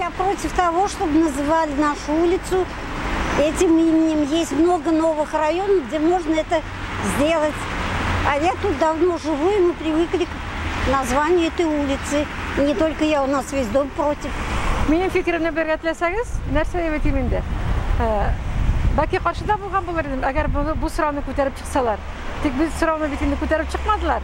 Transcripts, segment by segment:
Я против того, чтобы называли нашу улицу этим именем. Есть много новых районов, где можно это сделать. А я тут давно живу, и мы привыкли к названию этой улицы. И не только я, у нас весь дом против. Минем фикеремне белергә теләсәгез, нәрсә дип әйтим инде? Бәлки каршыда булган булыр идем, әгәр моны бу сорауны күтәреп чыксалар. Тик без сорауны бит инде күтәреп чыкмадылар.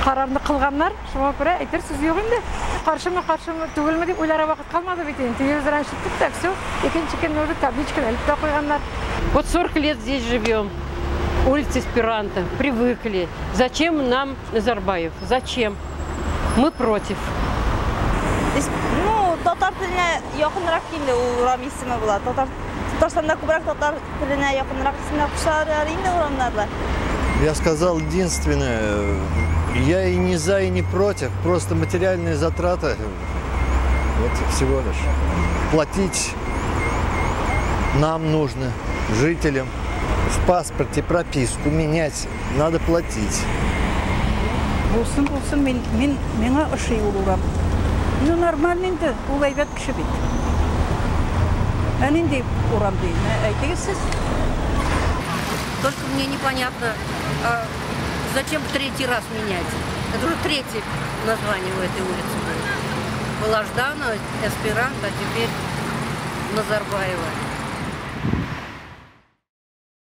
Карарны кылганнар, шуңа күрә әйтер сүз юк инде. Каршымы, каршымы түгелме дип уйларга вакыт калмады бит инде. Телевизордан ишеттек тә, все. Икенче көнне уже табличканы элеп тә куйганнар. Вот 40 лет здесь живем. Улица Эсперанто. Привыкли. Зачем нам Назарбаев? Зачем? Мы против. Ну, татар теленә якынрак инде ул урам исеме була. Татар Татарстанда күбрәк татар теленә якынрак исемнәр кушалар инде урамнарда. Я сказал единственное, я и не за, и не против, просто материальные затраты, вот всего лишь. Платить нам нужно, жителям. В паспорте прописку менять, надо платить. Булсын, булсын, мин миңа ошый ул урам. Ну, нормально инде, ул әйбәт кеше бит. Ә нинди урам ди? Әйтегез сез. Только мне непонятно, а зачем третий раз менять? Это уже третье название у этой улицы будет. Была Жданова, Эсперанто, а теперь Назарбаева.